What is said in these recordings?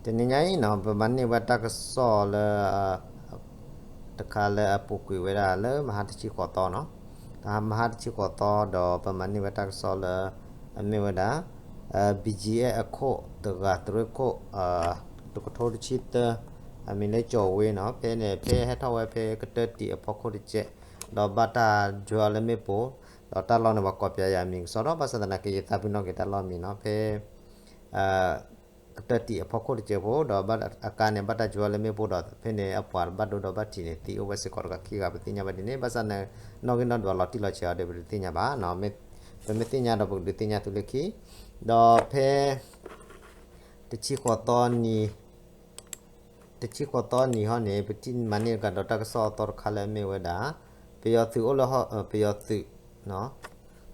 တနံၤညါအံၤနီၤ ပမၤန့ၢ်ဝဲတၢ်ကစီၣ်လၢ တခါလၢအပူၤကွံာ်ဝဲဒၣ်လၢမဟါတဆံဃိးသီနီၤ, မဟါတဆံဃိးသီဒီး ပမၤန့ၢ်ဝဲတၢ်ကစီၣ်လၢ အမ့ၢ်ဝဲဒၣ် ဘံၣ်ကၠံၣ်အဲၣ် အခိၣ်တဂၤ သုးရ့ၣ်ခိၣ် တကထိတဆံသၢ အမံၤလၢကၠီၤဝ့နီၤ, ဖဲန့ၣ် ဖဲဟဲထီၣ်ဝဲဖဲကတၢၢ်တံၢ်အဖီခိၣ်တကဲး, ဒီးဘၣ်တၢ်ယွၤလၢမ့ၣ်ပိၢ်, ဒီးတၢ်လီၢ်န့ၣ် ပှၤကိးပျးယၤအမံၤကစီဒီ ဘၣ်ဆၣ်သနာ်က့ ယသးပ့ၤနီၣ်က့ၤတၢ်လီၢ်မံၤနီၤ, ဖဲ ကတၢၢ်တံၢ်အဖီခိၣ်တကဲးဖိဒီး အကါန့ၣ် ဘၣ်တၢ်ယွၤလၢမ့ၣ်ပိၢ်ဒီး ဖဲန့ၣ်အပှၤဘၣ်ဒိဒီးဘၣ်ထံးန့ၣ် သံအိၣ်ဝဲစ့ၢ်ကီးတဂၤခံဂၤ ပသ့ၣ်ညါဘၣ်ဒ်န့ၣ်, ဘၣ်ဆၣ်န့ၣ် နီၣ်ဂံၢ်နီၣ်ဒွးလီၤတံၢ်လီၤဆဲးအီၤဒီး ပတသ့ၣ်ညါဘၣ်နီၤ, ပမ့ၢ်သ့ၣ်ညါဒီး ပကဒုးသ့ၣ်ညါသုလၢခံ, ဒီးဖဲ တဆံဃိးသီနံၤ တဆံဃိးသီနံၤဟီန့ၣ် ပထံၣ်မၤန့ၢ်တကးဒီးတၢ်ကစီၣ်အသီတခါလၢအမ့ၢ်ဝဲဒၣ် ပယီၤသုးအိၣ်လၢ ပယီၤသုး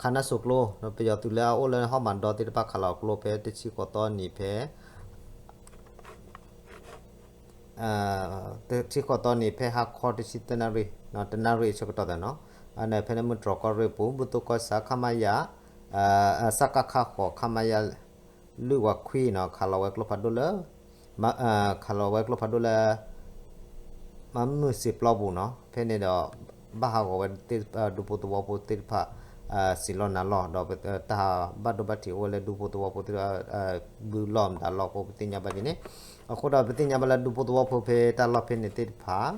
ခးနါစိၤကျိ ပယီၤသုးလၢအအိၣ်လၢဟီၣ်မၤဒီသ့ၣ်တဖၣ် ခးလီၤကျိဖဲတဆံဃိးသီနံၤဖဲ တဆံဃိးသီနံၤဖဲဟါခီတဆံသၢနၣ်ရံၣ်, တနၣ်ရံၣ်အဆၢကတီၢ်သးနီၤ, အန့ၣ်ဖဲလၢမုၢ်တြီၤကီၢ်ရ့ၣ်ပူၤ ဘူၣ်သိၣ်ကီၢ်ဆၣ် ခမရ စကခ ဃိး ခမရ လွံၢ်ဝးခွံနီၤ ခးလီၤဝဲကျိဖးဒိၣ်လၢ ခးလီၤဝဲကျိဖးဒိၣ်လၢ မၤမုၢ်စံာ်ပျီပူၤနီၤ, ဖဲန့ၣ်ဒီး ဘၣ်ဟးဂီၤဝဲ ဒူဖိသဝီဖိသ့ၣ်တဖၣ် စံာ်လီၢ်နၤလီၢ် ဒီးတၢ်ဘၣ်ဒိဘၣ်ထံးအိၣ်ဝဲလၢဒူဖိသဝီဖိသ့ၣ်တဖၣ် ဘုလီၢ်မတၤလီၢ်အဃိ ပသ့ၣ်ညါဘၣ်ဒ်န့ၣ်, အဃိဒီးပသ့ၣ်ညါဘၣ်လၢဒူဖိသဝီဖိဖဲတၢ်လီၢ်ဖဲန့ၣ်သ့ၣ်တဖၣ်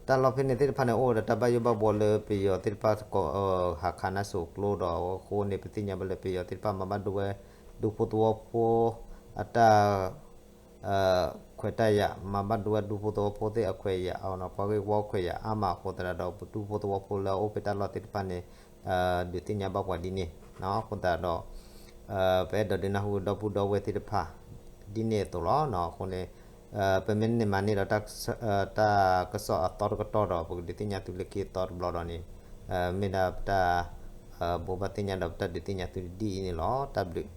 တၢ်လီၢ်ဖဲန့ၣ်သ့ၣ်တဖၣ်န့ၣ် အိၣ်ဝဲဒီးတၢ်ဘၣ်ယိၣ်ဘၣ်ဘှီလၢပယီၤသ့ၣ်တဖၣ် ဟးခးနါစိၤကျိဒီး အဃိန့ၣ် ပသ့ၣ်ညါဘၣ်လၢပယီၤသ့ၣ်တဖၣ် မၤဘၣ်ဒိဝဲ ဒူဖိသဝီဖိ အတၢ် ခွဲးတၢ်ယာ် မၤဘၣ်ဒိဝဲဒူဖိသဝီဖိသ့ၣ်အခွဲးယာ် ပှၤဂ့ၢ်ဝီခွဲးယာ်အါမးအဃိသတးဒီး ဒူဖိသဝီဖိလၢအအိၣ်ဖဲတၢ်လီၢ်သ့ၣ်တဖၣ်န့ၣ် ဒုးသ့ၣ်ညါဘၣ်ပှၤဒ်န့ၣ်, အဃိသတးဒီး ပအဲၣ်ဒိးဒုးနၢ်ဟူဒီပုၢ်ဒီဝဲၢ်သ့ၣ်တဖၣ် ဒ်န့ၣ်အသိးလီၤ. အဃိန့ၣ် ပမ့ၢ်န့ၢ်မၤန့ၢ်ဒီး တၢ်ကစီၣ်အသီတကတီၢ်ဒီး ပကဒုးသ့ၣ်ညါသုလၢခံအသီတဘျီဒီးန့ၣ် မ့ၢ်ဒၣ်ပတၢ် ဘိးဘၣ်သ့ၣ်ညါဒီးပတၢ်ဒုးသ့ၣ်ညါသုဒ်အံၤန့ၣ်လီၤ. တၢ်ဘျုး